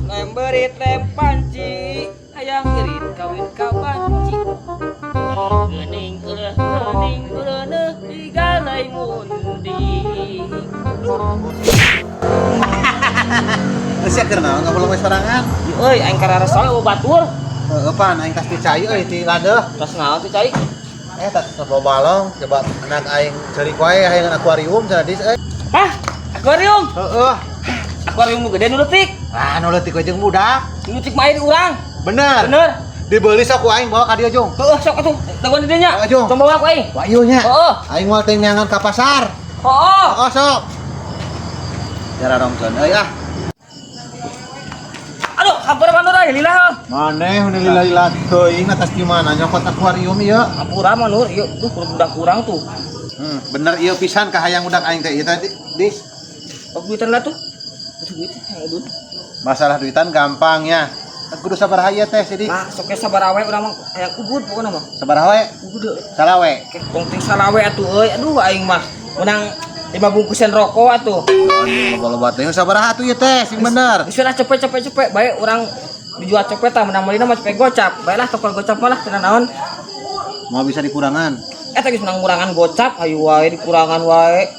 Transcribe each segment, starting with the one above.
Lem berit lem panci, hayang irit kawin ka banci. Geuning eueuh geuning eureuneuh digalai munding. Geus sia keur naon ngabulung we sorangan? Euy, aing kararesa we batur. Heeh pan aing tas dicai euy ti ladeuh. Tos naon teh cai? Eh tas loba balong coba anak aing ceurik wae hayang akuarium cenah dis euy. Hah? Akuarium? Heeh. Akuarium nu gede nu leutik. Ah nu leutik we jeung budak. Nu leutik mah aya di urang. Bener. Bener. Dibeli sok ku aing bawa ka dieu jung. Heeh, sok atuh. Dagoan di dieu nya. Heeh, Jung. Tong bawa ku aing. Wah ieu nya. Heeh. Aing moal teh neangan ka pasar. Heeh. Heeh sok. Jara rongkeun euy ah. Aduh, hampura manur euy, lila heuh. Maneh nu lila-lila teuing atas di mana nyokot akuarium ieu. Hampura manur, ieu duh kudu budak urang tuh. Bener ieu pisan kahayang budak aing teh ieu tadi dis. Oh, duitan lah tuh. Aduh, duit yang udun. Masalah duitan gampang ya. Kudu sabaraha ieu teh sidik. Nah, sok sabaraha we urang mah hayang ubud pokona mah. Sabaraha we? Ubud deui. Salawe. Tong ting salawe atuh euy. Aduh aing mah menang 5 bungkusan rokok atuh. Aduh, loba-loba teh sabaraha atuh ieu teh sing bener. Geus lah cepet cepet cepet bae urang dijual cepet tah menang meulina mah cepet gocap. Bae lah tokor gocap mah lah cenah naon. Mau bisa dikurangan. Eta geus menang ngurangan gocap hayu wae dikurangan wae.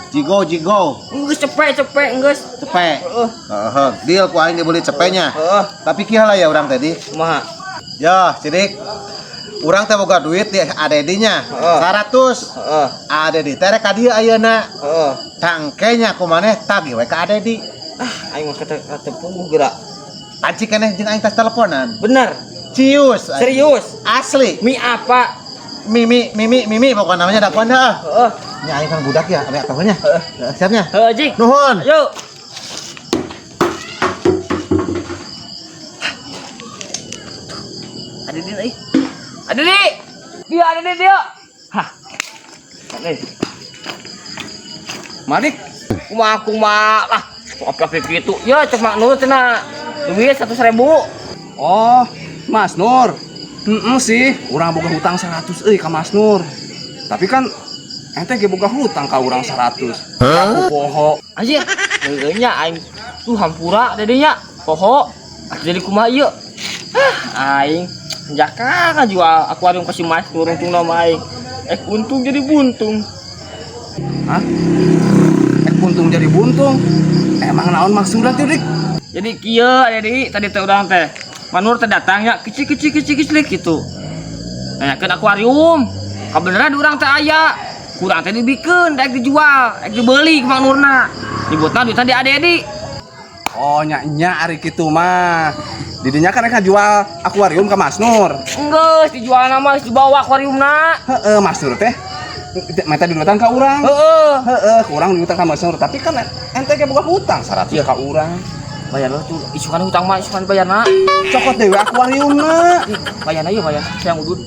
Jigo jigo. Geus cepet cepet geus. Cepet. Heeh. Heeh, deal ku aing dibeli cepenya. Heeh. Tapi kieu lah ya urang tadi. Kumaha? Ya, sidik. Urang teh boga duit di ADD-nya. Heeh. 100. Heeh. ADD teh rek ka dieu ayeuna. Heeh. Tangkenya ku maneh tagih we ka ADD. Ah, aing mah kata kata puguh geura. Panci keneh jeung aing tas teleponan. Bener. Cius. Serius. Asli. Mi apa? Mimi mimi mimi pokoknya namanya dakuan dah. Heeh. Nya aing kan budak ya, ame atuhnya. Heeh. Siapnya? Heeh, Jik. Nuhun. Yuk. Ada di euy. Ada di. Dia ada di dia. Hah. Ada. Madik, Kumaha kumaha lah. Apa gitu. Ya cek mak Nur cenah. Duit 100.000. Oh, Mas Nur. Heeh sih, urang boga hutang 100 euy ka Mas Nur. Tapi kan ente ge boga hutang ka urang 100. Aku poho. Anjir. Heueuh nya aing tuh hampura dedinya. Poho. Atuh jadi kumaha ieu? Hah, aing jaka ngajual akuarium ka si Mas Nur untungna mah aing. Untung jadi buntung. Hah? Buntung jadi buntung. Emang naon maksudna tuh, Dik? Jadi kieu jadi tadi teh urang teh. Manur teh datang ya kecil kecil kecil kecil gitu. Nanyakeun akuarium. Kabeneran urang teh aya. Kurang teh dibikeun, daek dijual, daek dibeli ku Mang Nurna. Dibutna duitna di Adedi. Oh, nya nya ari kitu mah. Didinya kan rek jual akuarium ka Mas Nur. Enggeus dijualna mah geus dibawa akuariumna. Heeh, Mas Nur teh meta diduitan ka urang. Heeh. Heeh, ku urang diduitan ka Mas Nur, tapi kan ente ge boga hutang 100 Iya. ka urang. Bayar lah tuh, isukan hutang mah, isukan bayarna. Cokot deui akuariumna. Ih, bayarna ieu bayar, sayang udud.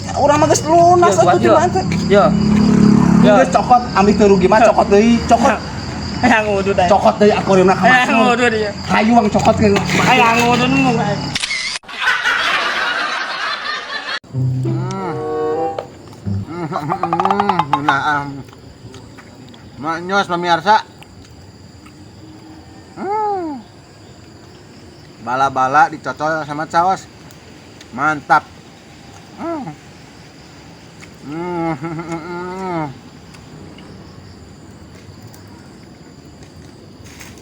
Ya, urang mah geus lunas Ya, atuh ya. di ente. Ya. Ya. Geus cokot ambil teu rugi mah cokot deui, cokot. Hayang udud aya. Cokot deui akuariumna ka Mas Hayang Nur. udud ieu. Hayu wang cokot ke. Hayang udud mung. Nah, maknyos pemirsa. Bala-bala dicocol sama saus. Mantap.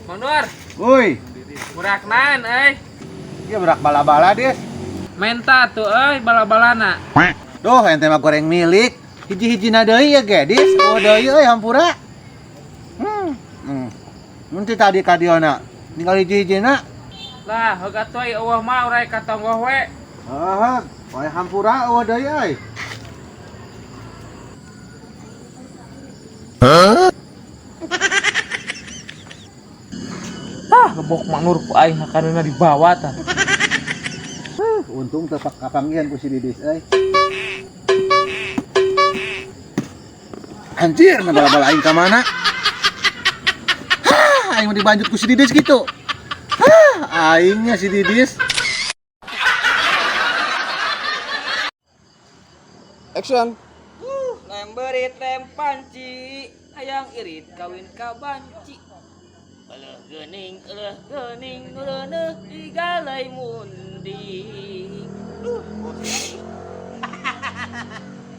Manur, Woi, burak naon euy? ieu berak bala-bala, Des. Menta tuh euy bala-balana. Duh, ente mah goreng milik. Hiji-hijina deui ya ge, Dis. Oh deui euy hampura. Mun ti tadi ka dieu na. Ninggal hiji-hijina. Lah, heug atuh euy eueuh mah urai ka tonggoh we. Heeh, wae hampura eueuh deui euy. Ah, gebok Mak Nur ku aing makananna dibawa tah. Untung tetap kapanggihan ku si Didis euy. Anjir, nah bala-bala aing ka mana? Hah, aing mau dibanjut ku si Didis gitu. Hah, aingnya si Didis. Action. Lem berit lem panci, hayang irit kawin ka banci. Euleuh geuning nu reuneuh digalai munding. Duh, bos.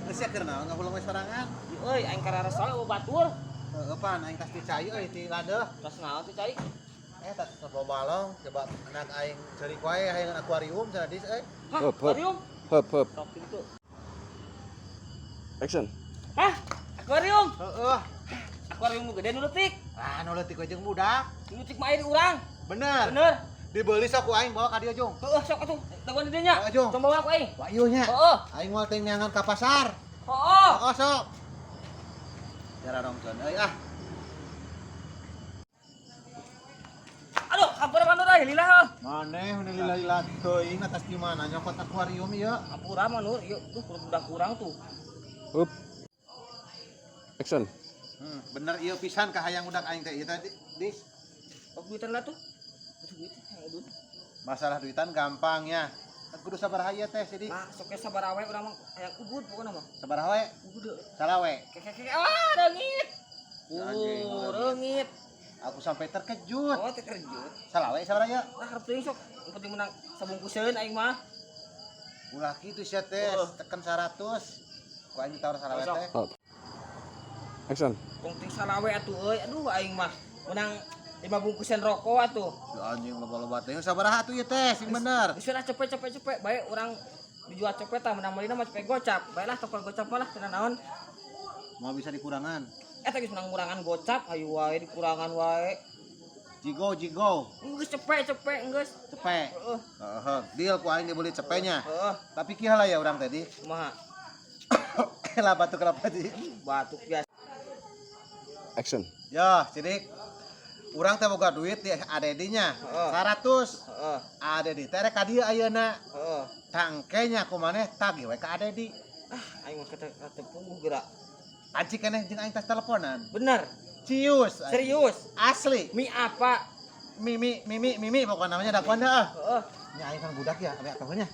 Geus sia keur naon ngahuleng we sorangan? Euy, aing kararesa euweuh batur. Heeh, pan aing tas dicai euy ti ladeuh. Tos naon teh cai? Eh, tas balong coba anak aing ceurik wae hayang akuarium cenah, Dis euy. Hah, Hup, hup. akuarium? Hup, hup. Sok gitu. Action. Hah? Akuarium? Heeh. Akuarium nu gede nu leutik? Ah, nu leutik we jeung budak. Nu leutik mah aya di urang. Bener. Bener. Dibeli sok ku aing bawa ka dieu, Jung. Heeh, sok atuh. Dagoan di dieu nya. Heeh, Jung. Tong bawa ku aing. Wah, ieu nya. Heeh. Aing moal teh neangan ka pasar. Heeh. Heeh, sok. Jara rongkeun euy ah. Aduh, hampura manur euy, lila heuh. Maneh nu lila-lila teuing atas di mana nyokot akuarium ieu? Hampura manur, ieu tuh budak kurang tuh. Hup. Action. Bener ieu pisan kahayang budak aing teh ieu tadi, Dis. Oh, duitan lah tuh. Aduh, duit yang duit. Masalah duitan gampang ya. Kudu sabaraha ieu teh, Sidik? Nah, sok ge sabaraha we urang mah hayang ubud pokona mah. Sabaraha we? Ubud deui. Salawe. Keke ah, reungit. Anjing, Reungit. Aku sampai terkejut. Oh, terkejut. Salawe sabaraha ieu? Lah harap teuing sok, yang penting menang sabungkuseun aing mah. Ulah kitu sia teh, Oh. tekan 100. Ku aing ditawar salawe Sok. teh. Hup. Action. Tong ting salawe atuh euy. Aduh aing mah menang 5 bungkusan rokok atuh. Si anjing loba-loba teh. Sabaraha atuh ieu teh sing bener? Geus lah cepet cepet cepet bae urang dijual cepet tah menang meulina mah cepet gocap. Bae lah toko gocap mah lah cenah naon. Mau bisa dikurangan. Eta geus menang ngurangan gocap hayu wae dikurangan wae. Jigo jigo. Geus cepet cepet geus. Cepet. Heeh. Heeh, deal ku aing dibeli cepenya. Heeh, Tapi kieu lah ya urang tadi. kumaha? Lah batuk kenapa sih? Batuk biasa. Action. Ya, Sidik. Urang teh boga duit di ADD-nya. Heeh. 100. Heeh, ADD teh rek ka dieu ayeuna. heeh. Tangkenya ku maneh tagih we ka ADD. Ah, aing mah kata kata puguh geura. Anci keneh jeung aing tas teleponan. Bener, Cius. Anjing. serius. Asli. Mi apa? Mimi mimi mimi pokoknya namanya dakuan dah ah. Heeh. Nya aing kan budak ya, abe atuhnya.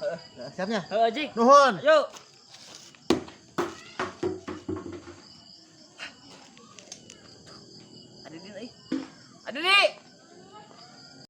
Siapnya. Heeh, Jik. Nuhun. Yuk.